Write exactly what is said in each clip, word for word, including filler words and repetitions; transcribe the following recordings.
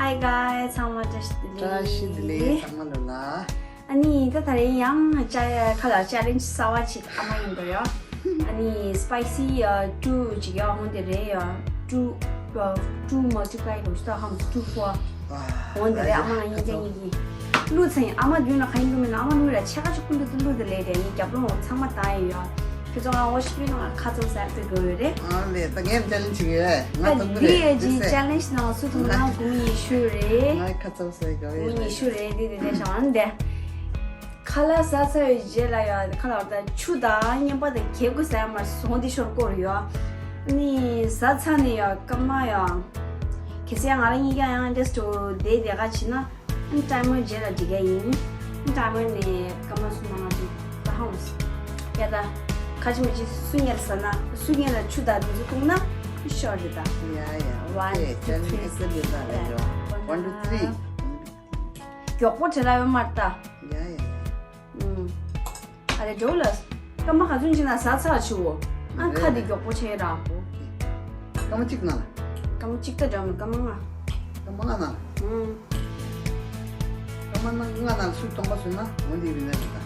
Hi guys, ཚང་མ་བཀྲ་ཤིས་བདེ་ལེགས། བཀྲ་ཤིས་བདེ་ལེགས་ཚང་མ་ལོ་ལ། ཨ་ནི་ད་ད་རེས་ཡང་ཅ་ཁ་ལ་ཅེ་ལེན་ཇི་གསར་བ་ཅིག་ཨ་མ་ཡིན་པ་ཡོད། ཨ་ནི་སི་པའི་སི་ཡ་ཊུ་ཅིག་ཡོད། འོན་ཏེ་རེད་ཡོད། ཊུ་ཊུ་མལ་ཊི་པ་ལའི་རོ་ཤི་ད་ཧམ་ཊུ་ཕོར། འོན་ཏེ་རེད། ཨ་མ་ང་གཉིས་ཀ་གཉིས་ཀྱིས་བླུགས་ཚར་ཡིན། ཨ་མ་མདུན་ལ་ག་ཡིན་བླུགས་མིན་ན། ཨ་མ་དངུལ་ལ་ཕྱེད་ཀ་ཅིག་ཀུན་ཏུ་བླུགས་དེ་ལས་དེ་ངའི་རྒྱབ་ལོགས་ཚང་མ་བཏང་ཡོད། ཁྱོད་ཚོ་ང་ཝོ་ཤི་པིན་ང་ཁ་ཚོམ་ཟ་ཟེར་དགོས་ཡོད་རེད། ཨ་ལས་ད་ངས་ཅེ་ལེན་ཇི་བྱེད་ཀྱི་ཡོད། ང་ད་དང་པོ་འདི་རེད། ཡི་ཅེ་ལེན་ཇི་ནང་སུ་ཐུབ་ན་དགུང་ཉི་ཤུ་རེད། ང་ཁ་ཚོམ་ཟ་དགོས་ཡོད། དགུང་ཉི་ཤུ་རེད། འདི་འདི་འདི་ཤང་འདི། ཁ་ལག་ཟ་ཚར་བའི་རྗེས་ལ་ཡ་ཁ་ལག་ད་ཆུ་དང་རྔན་པ་དང་གད་སྐུ་ཟ་ཡ་མར་ཟོང་འདི་ཤོར་སྐོར་ཡོད། ནི་ཟ་ཚར་ནས་ཡ་སྐར་མ་ཡ་གལ་སྲིད་ང་རང་གཉིས་ཀ་ཡང་འདྲེས་ཏུ་བསྡད་བསྡད་ག་བྱེད་ན། ཨ་ནི་ཊའི་མར་རྗེས་ལ་འགྲིག་ག་ཡིན། ཨ་ནི་ཊའི་མར་ནས་སྐར་མ་གསུམ་ནང་ལ་འགྲིག་ད་ཧང་སི། ཡ་ད། ཁ་ཆེ་མ་ཆེ་སུ་ཉལ་ཟ་ན་སུ་ཉལ་ལ་ཆུ་དང་འདི་ཚོ་བཏུང་ན་ཤོར་རེད་ད། ཡ་ཡ། One, ཨོ་ཁེ། two, ཅེ་ལེན་ཇི་three. ཨེ་སེ་ལེ་ད་རེད་ཡོ། One, two, three. མགྱོགས་པོ་བྲེལ་ལ་ཡོད་མ་རེད་ད། ཡ་ཡ། ཨུམ། ཨ་རེ་འགྲོ་ལ། སྐར་མ་ག་ཚོད་ཅིག་ན་ཟ་ཚར་ཆུ་བོ། ཨ་ཁ་དེ་མགྱོགས་པོ་བྱས་ར། ཨོ་ཁེ། སྐར་མ་གཅིག་ན་ལ། སྐར་མ་གཅིག་ད་འགྲོ་མི་སྐར་མ་ལྔ། སྐར་མ་ལྔ་ན། ཨུམ། སྐར་མ་ལྔ་ན་སུས་སྟོང་པ་བཟོས་ན་འོན་ཏེ་ཡིན་ན་རེད་ད།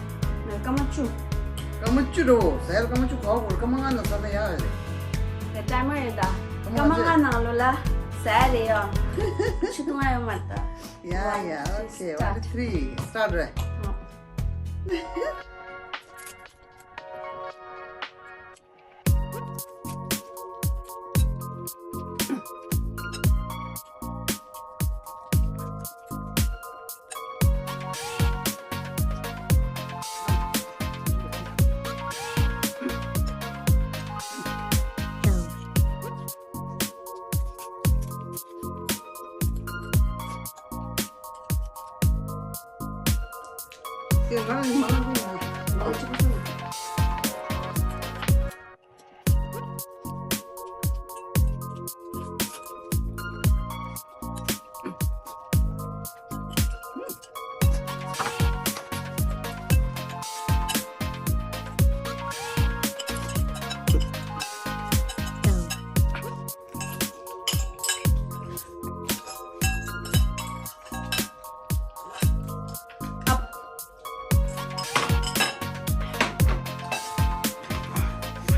ང་སྐར་མ་བཅུ། སྐར་མ་བཅུ་འགྲོ། ཟ་ཡར་སྐར་མ་བཅུ་གོ་བ་གོ་སྐར་མ་ལྔ་ན་ཟ་ན་ཡག་རེད། ད་ཊའི་མར་རེད་ད། སྐར་མ་ལྔ་ནང་ལོ་ལ་ཟ་ཡ་རེད་ཡོ། ཆུ་བཏུང་ཡ་ཡོད་མ་རེད་ད། ཡ་ཡ། ཨོ་ཁེ། One, two, three. Start རེད། ཨོ།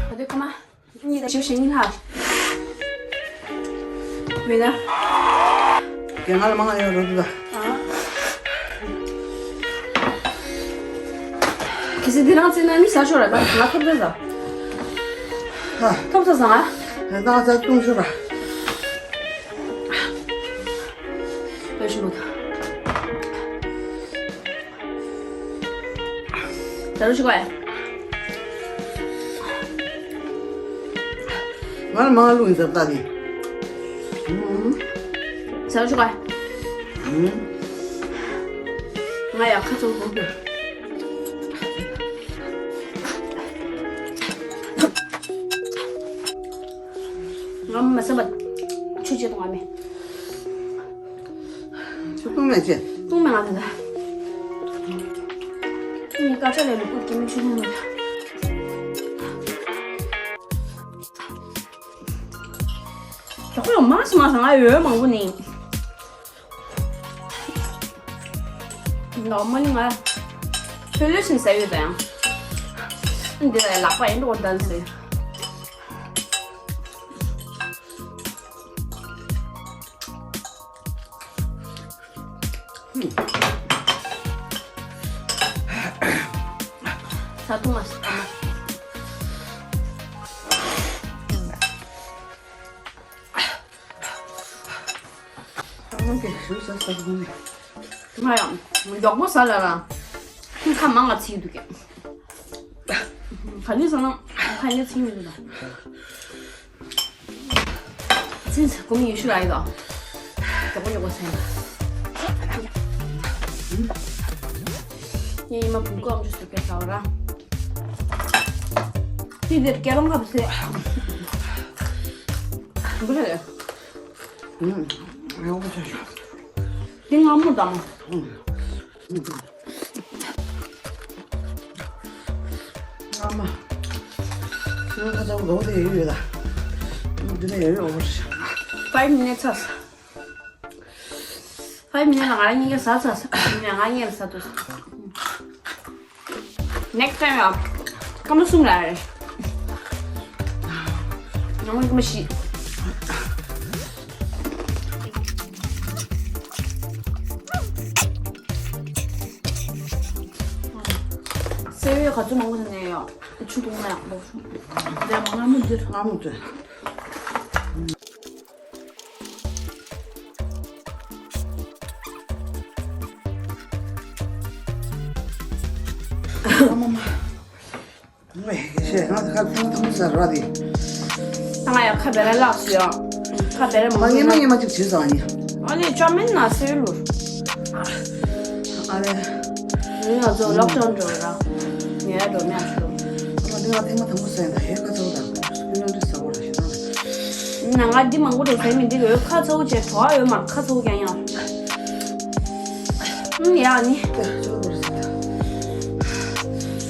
ཨ་དེ་ཁ་མ། གཉིས་དང་བཞི་བཞི་གཉིས་ལྷག་མེད་ན། རྒན་ང་ལ་མང་ང་ཡོད་རོ་དུ་ད། གལ་སྲིད་འདི་རང་བརྩིས་ན་ནི་ཟ་ཤོར་ར་ད་ང་ཐོབ་ཚོད་ཟ། ཨ། ཐོབ་ཚོད་ཟ་ང་། ད་ང་ཟ་བཏུང་ཤོར་ར། ཨེ་ཤི་མོ་ད། ད་རུ་ཤི་གོ་ཡ། ང་ལ་མང་ལུག་ཡིན་ཟབ་ལྟ་གི། ད་རུ་ཤི་གོ་ཡ། ང་ཡ་ཁ་ཚོ་གོ་གི། ང་མ་ཟ་བ་ཆུ་ཆེ་གཏོང་བ་མེད། ཆུ་བཏུང་མེད་ཅེ། བཏུང་མེད་ང་ད་ད། ངས་ཀ་ཆ་ལས་ལུག་ཀུ་ཀེ་མི་ཆུ་བཏུང་མེད། ད་ཁོ་ལ་མང་སུ་མང་ས་ང་ཡོད་མང་པོ་ནི། ནོར་མལ་ང་ཕོ་ལོ་ཤིན་ཟ་ཡོད་ད་ཡང་། འདི་ལ་ལག་པ་ཡིན་འགྲོ་ད་ཟེར། ས་ཐུང་མ་སི་ཨ་མ། ཨ་མ་གི་ཞུ་ས་ས་ཐུང་ནི། ང་ཡང་མགྱོགས་པོ་ཟ་ལ་ལ། ཁ་མང་ང་ཚིག་འདུག་གས། ག་ནས་ཟ་ན་ཁ་ནས་ཚིག་མི་འདུག་ད། ཚིག་གོ་མི་ཡོད་ཤུ་ར་ཡི་དོ། མགྱོགས་པོ་མགྱོགས་པོ་ཟ་ཡིན་ད། ངས་ཉི་མ་བུ་གོ་ཨམ་ཅོག་སུ་སྐད་ཆ་བ་ར། དེ་དེར་སྐད་རོང་ཁ་བུ་སེ། བུ་རེད། ཡོང་བ་ཆ་ཤོག་དེ་ང་མོ་དང་། ཨ་མ། ཁྱོད་ཁ་ཚ་བོ་དེ་ཡོད་ཡོད་ད། འདི་ནས་ཡོད་ཡོད་འོར། Five minutes ཨ། ཕའི་མི་ནི་ང་རང་གཉིས་ཀ་ཟ་ཚར་ས། མི་ནི་ང་གཉིས་ཀ་ཟ་ཐུབ་ས། Next time ཡང་སྐར་མ་གསུམ་རེ་རེད། ཡང་སྐར་མ་བཞི། སེ་བའི་ག་ཚོད་མང་པོ་ཟ་ནས་ཡོད། ཆུ་འཐུང་ན་ཡག་པོ། དེ་མ་སྔ་མོ་འདིར་སྔ་མོ་འདིར། ཨ་མ་མ། ངས་ཁ་ཐང་ཐང་ཟ་ར་དེ། ང་ཡང་ཁ་བེ་ར་ལགས་སུ་ཡང་། ཁ་བེ་ར་མང་པོ་ཡིན། ང་ཉི་མ་ཉི་མ་གཅིག་བྱེད་ཟ་ཡིན། ཨ་ནི་ཅོ་མིན་ན་སེ་ལུར། ཨ་ལེ། ང་ཚོ་ལོག་ཅོན་འགྲོ་ར། ངས་འགྲོ་མེད་ཞུ། ང་འདི་ང་ཐེངས་མ་དང་པོ་ཟ་ཡིན། ད་ཧེ་ཁ་ཚ་བོ་དང་སྐུ་ཡོན་འདྲི་ཟ་བོ་ར་ཞེ་ན། ང་ང་འདི་མང་པོ་འགྲོ་ཟ་མི་འདི་ཡོད། ཁ་ཚ་བོ་བྱས་གྲོགས་ཡོད་མ་ཁ་ཚ་བོ་ཀྱང་ཡང་། ཨུམ་ཡ་ནི།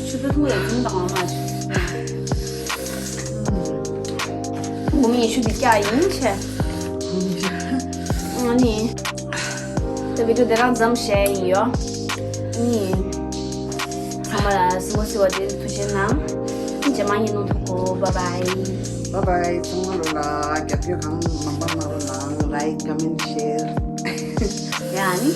ཆུ་ཚོད་ཐུང་ཡང་ཐུང་དང་མ་ཆུ། ངོ་མ་ཡིན་ཤུ་འདི་སྐྱ་ཡིན་ཆེ། ཨ་ནི། ད་བི་ཌིའོ་དེ་རང་མཚམས་བཞག་ཡིན་ཡོ། ཨ་ནི། ཚང་མ་ལ་སྲིད་མོ་སྲིད་པ་དེ་ཐུགས་རྗེ་གནང་། རྗེས་མ་ཉིན་མོ་ཐུག་གོ། Bye bye. Bye bye. ཚང་མ་ལོ་ལ་རྒྱབ་སྐྱོར་གང་མང་མང་གནང་རོགས་གནང་། Like, comment, share. ཡ་ནི།